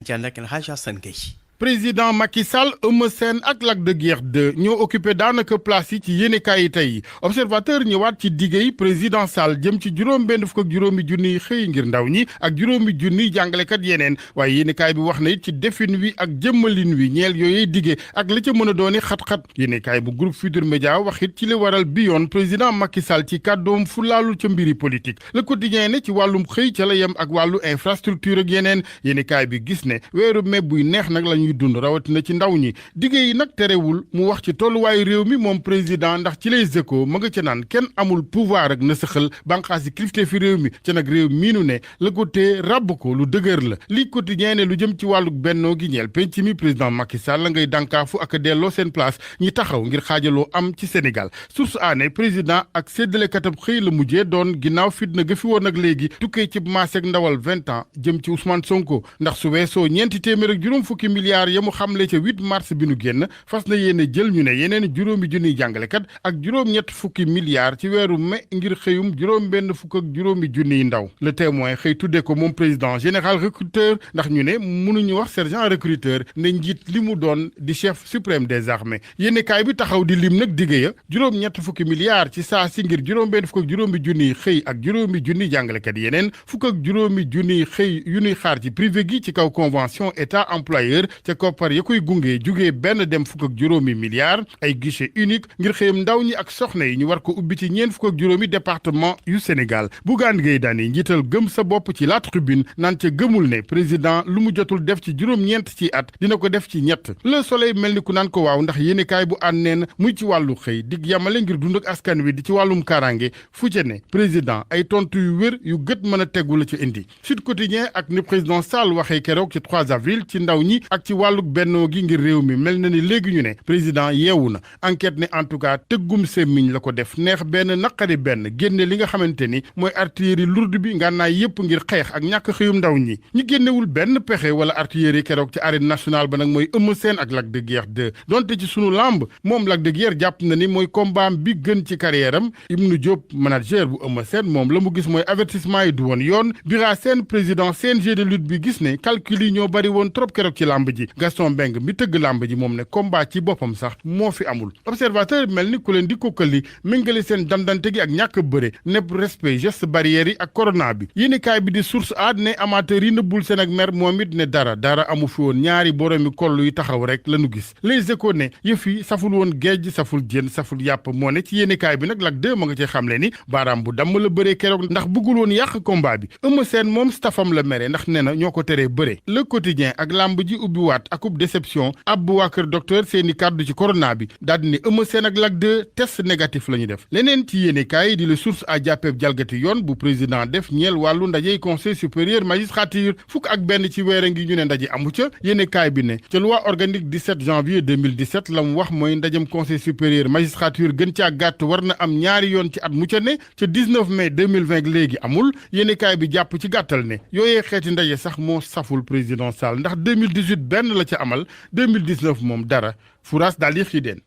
ci ànd ak El Hadj Assane Gueye. président Macky Sall Eumeu Sène ak Lac de Guiers 2 ñoo occupé daanaka place yi ci yéenekaay yi tey observateur ñëwaat ci diggéey président Sall jëm ci juróom-benn fukk ak juróomi junniy xëy ngir ndaw ñi ak juróomi junniy jàngalekat yeneen waaye yéenekaay bi wax na it ci defin wi ak jëmmalin wi ñeel yooyee diggee ak la ca mën a dooni xat-xat yéenekaay bu groupe Futurs Médias wax it ci li waral bi yoon président Macky Sall ci kàddoom fu laalul ca mbiri politique Le Quotidien ne ci wàllum xëy ca la yem ak wàllu infrastructure ak yeneen yéenekaay bi gis ne weeru mai buy neex nag la ñuy dund rawatina ci ndaw ñi diggéey yi nag terewul mu wax ci tolluwaayu réew mi moom président ndax ci Les Échos ma nga ca naan kenn amul pouvoir ak na saxal banqaas yi kilifte fi réew mi ca nag réew miinu ne la ko tee ràbb ko lu dëgër la li Quotidien ne lu jëm ci wàllu bennoo gi ñeel penc mi président Macky Sall la ngay dànkaafu ak delloo seen place ñi taxaw ngir xaajaloo am ci Sénégal source aané président ak séddalekatab xëy la mujjee doon ginnaaw fitna ga fi woon ak léegi tukkee ci maaseeg ndawal 20 ans jëm ci Ousmane Sonko ndax su weesoo ñeenti téeméer ak juróom fukki milliards ya mu xamle ca 8 mars bi nu génn fas na yéene jël ñu ne yeneen juróomi junniy jàngalekat ak juróom-ñett fukki milliards ci weeru mai ngir xëyum juróom-benn fukk ak juróomi junniy ndaw Le Témoin xëy tuddee ko moom président général recruteur ndax ñu ne mënuñu wax sergent recruteur ne njiit li mu doon di chef suprême des armées yéenekaay bi taxaw di lim nag digge ya juróom-ñett fukki milliards ci saa si ngir juróom-benn fukk ak juróomi junniy xëy ak juróomi junniy jàngalekat yeneen fukk ak juróomi junniy xëy yu ñuy xaar ci privé gi ci kaw convention état employeur ca koppar ya koy gunge jugee benn dem fukk ak juróomi milliards ay guichet unique ngir xëyam ndaw ñi ak soxna yi ñu war ko ubbi ci ñeent fukk ak juróomi département yu Sénégal Bougane Gueye Dany njiital gëm sa bopp ci La Tribune naan ca gëmul ne président lu mu jotul def ci juróom-ñeent ci at dina ko def ci ñett Le Soleil mel ni ku naan ko waaw ndax yéenekaay bu ànd neen muy ci wàllu xëy dig yamale ngir dund ak askan wi di ci wàllum kaaraange fu ca ne président ay tontu yu wér yu gët mën a tegu la ci indi Sud Quotidien ak ni président Sall waxee keroog ci 3 avril ci ndaw ñi ak ci wàllu bennoo gi ngir réew mi mel na ni léegi ñu ne président yeewu na enquête ne en tout cas tëggum semmiñ la ko def neex benn naqari benn génne li nga xamante ni mooy artillerie lourde bi ngànnaay yépp ngir xeex ak ñàkk xëyum ndaw ñi ñi génnewul benn pexe wala artillerie keroog ci arène nationale ba nag mooy Eumeu Sène ak Lac de Guiers 2 donte ci sunu lamb moom Lac de Guiers jàpp na ni mooy combat bi gën ci carrière am Ibnou Diop manager bu Eumeu Sène moom la mu gis mooy avertissement yi du woon yoon Bira Sène président CNG de lutte bi gis ne calcul yi ñoo bari woon trop keroog ci lamb ji Gaston Mbengue mi tëgg lamb ji moom ne combat ci boppam sax moo fi amul observateur mel ni ku leen di kokkali méngale seen dandante gi ak ñàkk bëre nepp respect geste barrières yi ak corona bi yéenekaay bi di source a ne amateur yi nëbbul seen ak mer moom it ne dara amu fi woon ñaari boroomi koll yu taxaw rek lañu gis Les Échos ne yëf yi saful woon géej saful jën saful yàpp moo ne ci yéenekaay bi nag Lac 2 ma nga ci xamle ni baaraam bu damm la bëree keroog ndax bëggul woon yàq combat bi Eumeu Sène moom staffam la mere ndax nee na ñoo ko teree bëre Le Quotidien ak lamb ji ubbiwaat akub déception ab waa kër docteur seeni kàddu ci corona bi daal di ne Eumeu Sène ak Lac 2 test négatif la ñu def leneen ci yéenekaay di la source a jàppeeb jalgati yoon bu président def ñeel wàllu ndajey conseil supérieur magistrature fukk ak benn ci weer ngi ñu ne ndaje amu ca yéenekaay bi ne ca loi organique 17 janvier 2017 la mu wax mooy ndajem conseil supérieur magistrature gën caa gàtt war na am ñaari yoon ci at mu ca ne ca 19 mai 2020 léegi amul yéenekaay bi jàpp ci gàttal ne yooyee xeeti ndaje sax moo saful président Sall ndax 2018 benn la ca amal 2019 moom dara furaas daal di xiideen